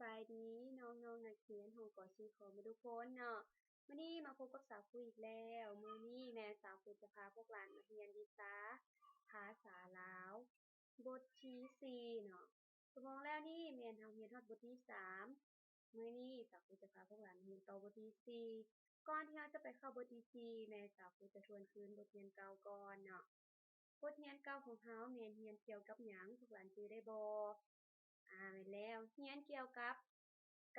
ບາຍດີນ້ອງໆ ນັກຮຽນຫ້ອງ ກ.ສີ່ ຂອງທຸກຄົນເນາະ. ມື້ນີ້ມາພົບກັບສາວຄູອີກແລ້ວ. ມື້ນີ້ແມ່ນສາວຄູຈະພາພວກຫຼານມາຮຽນວິຊາພາສາລາວ ບົດທີສີ່ເນາະ. ຊົ່ວໂມງແລ້ວນີ້ແມ່ນເຮົາຮຽນຮອດບົດທີສາມ. ມື້ນີ້ສາວຄູຈະພາພວກຫຼານຮຽນຕໍ່ບົດທີສີ່. ກ່ອນທີ່ເຮົາຈະໄປເຂົ້າບົດທີສີ່ ແມ່ນສາວຄູຈະທວນຄືນບົດຮຽນເກົ່າກ່ອນເນາະ. ບົດຮຽນເກົ່າຂອງເຮົາແມ່ນຮຽນກ່ຽວກັບຫຍັງ? ພວກຫຼານຈື່ໄດ້ບໍ່? ອາ ແມ່ນແລ້ວ, ຮຽນກ່ຽວກັບ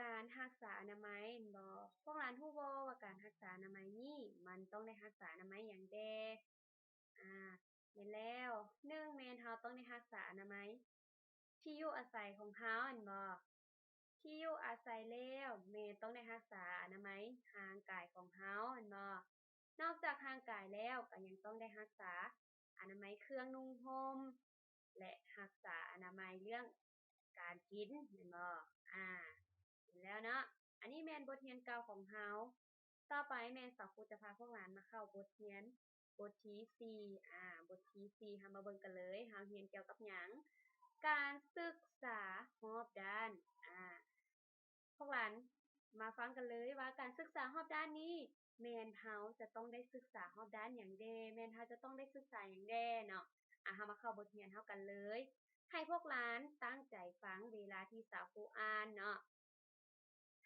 ການຮັກສາອະນາໄມແມ່ນບໍ່? ພວກຫຼານຮູ້ບໍ່ວ່າການຮັກສາອະນາໄມນີ້ ມັນຕ້ອງໄດ້ຮັກສາອະນາໄມຫຍັງແດ່? ອາ ແມ່ນແລ້ວ, ໜຶ່ງ ແມ່ນເຮົາຕ້ອງໄດ້ຮັກສາອະນາໄມທີ່ຢູ່ອາໄສຂອງເຮົາແມ່ນບໍ່? ທີ່ຢູ່ອາໄສແລ້ວ ແມ່ນຕ້ອງໄດ້ຮັກສາອະນາໄມຮ່າງກາຍຂອງເຮົາແມ່ນບໍ່? ນອກຈາກຮ່າງກາຍແລ້ວ ກໍຍັງຕ້ອງໄດ້ຮັກສາອະນາໄມເຄື່ອງນຸ່ງຫົ່ມ ແລະ ຮັກສາອະນາໄມເລື່ອງການກິນແມ່ນບໍ່? ອາ ແມ່ນແລ້ວເນາະ. ອັນນີ້ແມ່ນບົດຮຽນເກົ່າຂອງເຮົາ. ຕໍ່ໄປແມ່ນສາວຄູຈະພາພວກຫຼານມາເຂົ້າບົດຮຽນບົດທີສີ່. ອາ ບົດທີສີ່ ເຮົາມາເບິ່ງກັນເລີຍ. ເຮົາຮຽນກ່ຽວກັບຫຍັງ? ການສຶກສາຮອບດ້ານ. ອາ ພວກຫຼານມາຟັງກັນເລີຍວ່າການສຶກສາຮອບດ້ານນີ້ ແມ່ນເຮົາຈະຕ້ອງໄດ້ສຶກສາຮອບດ້ານຫຍັງແດ່? ແມ່ນເຮົາຈະຕ້ອງໄດ້ສຶກສາຫຍັງແດ່ເນາະ? ອາ ເຮົາມາເຂົ້າບົດຮຽນເຮົາກັນເລີຍ. ໃຫ້ພວກຫຼານຕັ້ງໃຈຟັງເວລາທີ່ສາວຄູອ່ານເນາະ.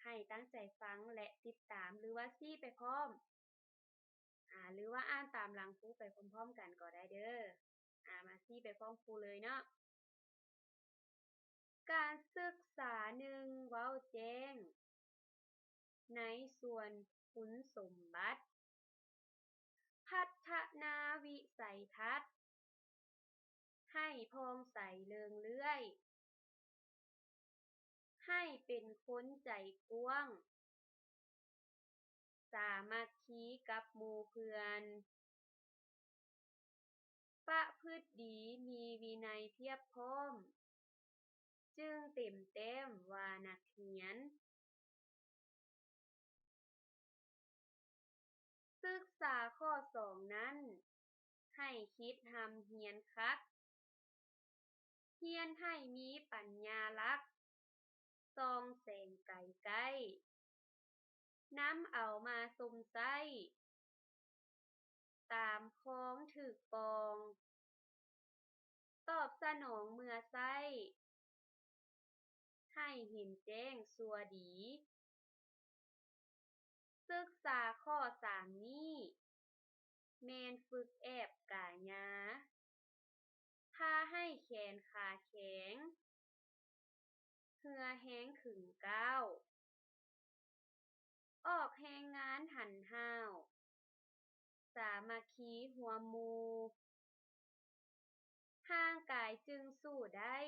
ໃຫ້ຕັ້ງໃຈຟັງ ແລະ ຕິດຕາມ ຫຼືວ່າຊີ້ໄປພ້ອມ ອາ ຫຼືວ່າອ່ານຕາມຫຼັງຄູໄປພ້ອມໆກັນກໍໄດ້ເດີ້. ອາ ມາຊີ້ໄປພ້ອມຄູເລີຍເນາະ. ການສຶກສາ ໜຶ່ງ ເວົ້າແຈ້ງໃນສ່ວນຄຸນສົມບັດ. ພັດທະນາວິໄສທັດໃຫ້ຜ່ອງໃສເລື່ອງເລື່ອຍ, ໃຫ້ເປັນຄົນໃຈກວ້າງ, ສາມັກຄີກັບໝູ່ເພື່ອນ, ປະພຶດດີ ມີວິໄນພຽບພ້ອມ, ຈຶ່ງເຕັມແຕ້ມວ່ານັກຮຽນ. ສຶກສາຂໍ້ສອງນັ້ນ ໃຫ້ຄິດຮ່ຳຮຽນຄັກ, ຮຽນໃຫ້ມີປັນຍາຫຼັກ, ສ່ອງແສງໄກໃກ້, ນຳເອົາມາຊົມໃຊ້ ຕາມຄອງຖືກປອງ, ຕອບສະໜອງເມື່ອໃຊ້ ໃຫ້ເຫັນແຈ້ງຊົ່ວດີ. ສຶກສາຂໍ້ສາມນີ້ ແມ່ນຝຶກແອບກາຍາ, ພາໃຫ້ແຂນຂາແຂງ, ເຫື່ອແຮງຂຶງກ້າວ, ອອກແຮງງານຫັນຫ້າວ, ສາມັກຄີຮ່ວມໝູ່, ຮ່າງກາຍຈຶ່ງສູ້ໄດ້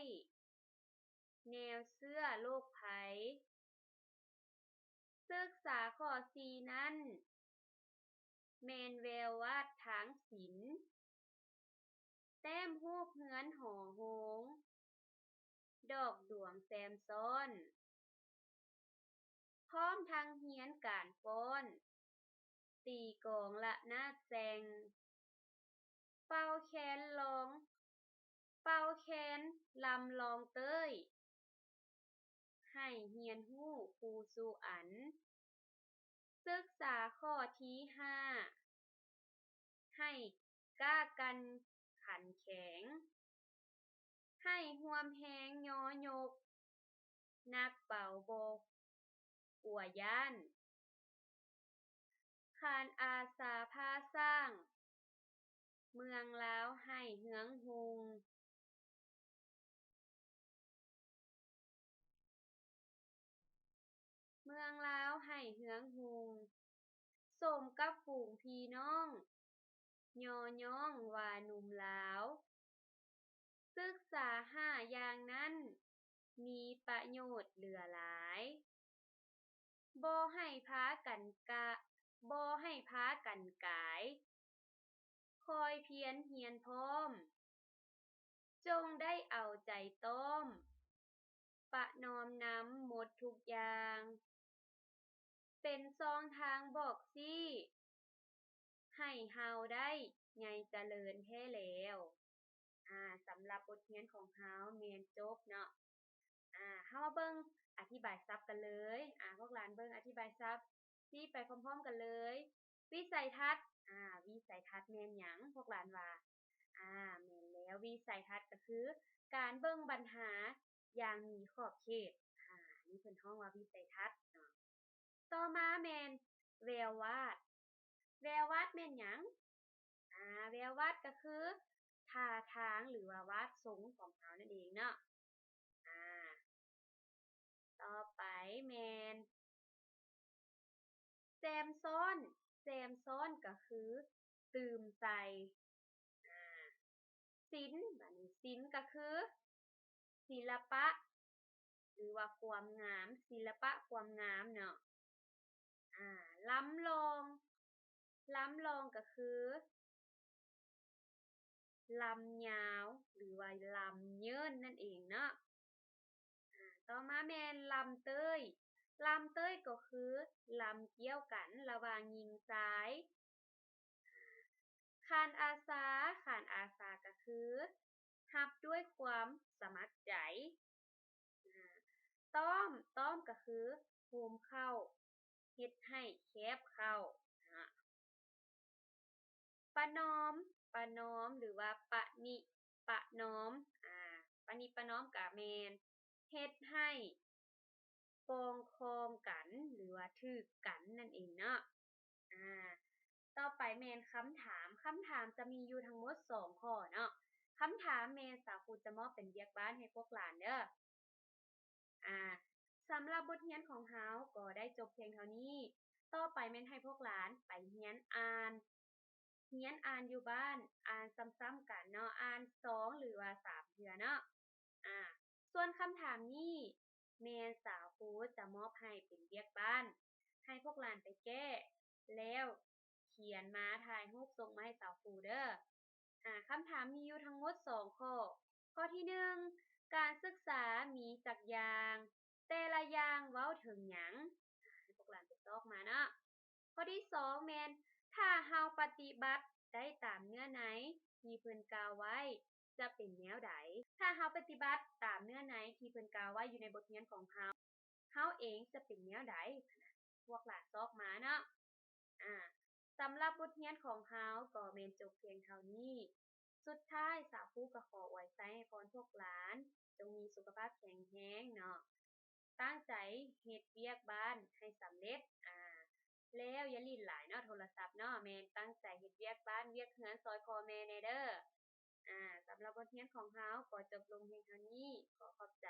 ແນວເຊື້ອໂລກໄພ. ສຶກສາຂໍ້ສີ່ນັ້ນ ແມ່ນແວວວາດທາງສິນ, ແຕ້ມຮູບເຮືອນຫໍໂຮງ, ດອກດວງແຊມຊ້ອນ, ພ້ອມທັງຮຽນການຟ້ອນ, ຕີກອງລະນາດແຊງ, ເປົ່າແຄນລອງ, ເປົ່າແຄນລຳລອງເຕີຍ, ໃຫ້ຮຽນຮູ້ຄູ່ສູ່ອັນ. ສຶກສາຂໍ້ທີຫ້າ ໃຫ້ກ້າກັ່ນຂັນແຂງ, ໃຫ້ຮ່ວມແຮງຍໍຍົກ, ໜັກເບົາບໍ່ກົວຢ້ານ. ຂານອາສາພາສ້າງ ເມືອງລາວໃຫ້ເຮືອງຮຸ່ງ, ເມືອງລາວໃຫ້ເຮືອງຮຸ່ງ, ສົມກັບຝູງພີ່ນ້ອງ ຍໍຍ້ອງວ່າໜຸ່ມລາວ. ສຶກສາຫ້າຢ່າງນັ້ນ ມີປະໂຫຍດເຫຼືອຫຼາຍ. ບໍ່ໃຫ້ພາກັນກະ, ບໍ່ໃຫ້ພາກັນກາຍ, ຄອຍພຽນຮຽນພ້ອມ, ຈົ່ງໄດ້ເອົາໃຈຕ້ອມ, ປະນອມນຳໝົດທຸກຢ່າງ, ເປັນຊ່ອງທາງບອກຊີ້ ໃຫ້ເຮົາໄດ້ໃຫຍ່ຈະເລີນແທ້ແລ້ວ. ອາ ສຳລັບບົດຮຽນຂອງເຮົາແມ່ນຈົບເນາະ. ອາ ເຮົາມາເບິ່ງອະທິບາຍສັບກັນເລີຍ. ອາ ພວກຫຼານເບິ່ງອະທິບາຍສັບນີ້ໄປພ້ອມໆກັນເລີຍ. ວິໄສທັດ, ອາ ວິໄສທັດແມ່ນຫຍັງ? ພວກຫຼານວ່າ ອາ ແມ່ນແລ້ວ, ວິໄສທັດກໍຄືການເບິ່ງບັນຫາຢ່າງມີຂອບເຂດ. ອາ ນີ້ເພິ່ນຮ້ອງວ່າວິໄສທັດເນາະ. ຕໍ່ມາແມ່ນແວວວາດ. ແວວວາດແມ່ນຫຍັງ? ອາ ແວວວາດກໍຄືທ່າທາງ ຫຼືວ່າວາດຊົງຂອງເຮົານັ້ນເອງເນາະ. ອາ ຕໍ່ໄປແມ່ນແຊມຊ້ອນ. ແຊມຊ້ອນກໍຄືຕື່ມໃສ່. ອາ ສິນ, ບາດນີ້ສິນກໍຄືສິລະປະ ຫຼືວ່າຄວາມງາມ, ສິລະປະຄວາມງາມເນາະ. ອາ ລຳລອງ, ລຳລອງກໍຄືລຳຍາວ ຫຼືວ່າລຳເຍີ້ນນັ້ນເອງເນາະ. ອາ ຕໍ່ມາແມ່ນລຳເຕີຍ. ລຳເຕີຍກໍຄືລຳກ່ຽວກັນລະຫວ່າງຍິງຊາຍ. ອາ ຂານອາສາ, ຂານອາສາກໍຄືຮັບດ້ວຍຄວາມສະໝັກໃຈ. ອາ ຕ້ອມ, ຕ້ອມກໍຄືໂຮມເຂົ້າ, ເຮັດໃຫ້ແຄບເຂົ້າເນາະ. ປະນອມ, ປະນອມ ຫຼືວ່າປະນິປະນອມ. ອາ ປະນິປະນອມກໍແມ່ນເຮັດໃຫ້ປອງຄອງກັນ ຫຼືວ່າຖືກກັນນັ້ນເອງເນາະ. ອາ ຕໍ່ໄປແມ່ນຄຳຖາມ. ຄຳຖາມຈະມີຢູ່ທັງໝົດສອງຂໍ້ເນາະ. ຄຳຖາມແມ່ນສາວຄູຈະມອບເປັນວຽກບ້ານໃຫ້ພວກຫຼານເດີ. ອາ ສຳລັບບົດຮຽນຂອງເຮົາກໍໄດ້ຈົບພຽງເທົ່ານີ້. ຕໍ່ໄປແມ່ນໃຫ້ພວກຫຼານໄປຮຽນອ່ານ, ຮຽນອ່ານຢູ່ບ້ານ, ອ່ານຊ້ຳໆກັນເນາະ, ອ່ານສອງ ຫຼືວ່າສາມເທື່ອເນາະ. ອາ ສ່ວນຄຳຖາມນີ້ແມ່ນສາວຄູຈະມອບໃຫ້ເປັນວຽກບ້ານ ໃຫ້ພວກຫຼານໄປແກ້ ແລ້ວຂຽນມາ ຖ່າຍຮູບສົ່ງມາໃຫ້ສາວຄູເດີ. ອາ ຄຳຖາມມີຢູ່ທັງໝົດສອງຂໍ້. ຂໍ້ທີໜຶ່ງ ການສຶກສາມີຈັກຢ່າງ? ແຕ່ລະຢ່າງເວົ້າເຖິງຫຍັງ? ອາ ໃຫ້ພວກຫຼານໄປຕອບມາເນາະ. ຂໍ້ທີສອງແມ່ນ ຖ້າເຮົາປະຕິບັດໄດ້ຕາມເນື້ອໃນທີ່ເພິ່ນກ່າວໄວ້ ຈະເປັນແນວໃດ? ຖ້າເຮົາປະຕິບັດຕາມເນື້ອໃນທີ່ເພິ່ນກ່າວໄວ້ຢູ່ໃນບົດຮຽນຂອງເຮົາ, ເຮົາເອງຈະເປັນແນວໃດ? ພວກຫຼານຕອບມາເນາະ. ອາ ສຳລັບບົດຮຽນຂອງເຮົາກໍແມ່ນຈົບພຽງເທົ່ານີ້. ສຸດທ້າຍສາວຄູກໍຂໍອວຍໄຊໃຫ້ພອນພວກຫຼານ ຈົ່ງມີສຸຂະພາບແຂງແຮງເນາະ, ຕັ້ງໃຈເຮັດວຽກບ້ານໃຫ້ສຳເລັດ. ອາ ແລ້ວຢ່າຫຼິ້ນຫຼາຍເນາະ ໂທລະສັບເນາະ, ແມ່ນຕັ້ງໃຈເຮັດວຽກບ້ານວຽກເຮືອນຊ່ອຍພໍ່ແມ່ແດ່ເດີ. ອາ ສຳລັບບົດຮຽນຂອງເຮົາກໍຈົບລົງພຽງເທົ່ານີ້. ຂໍຂອບໃຈ.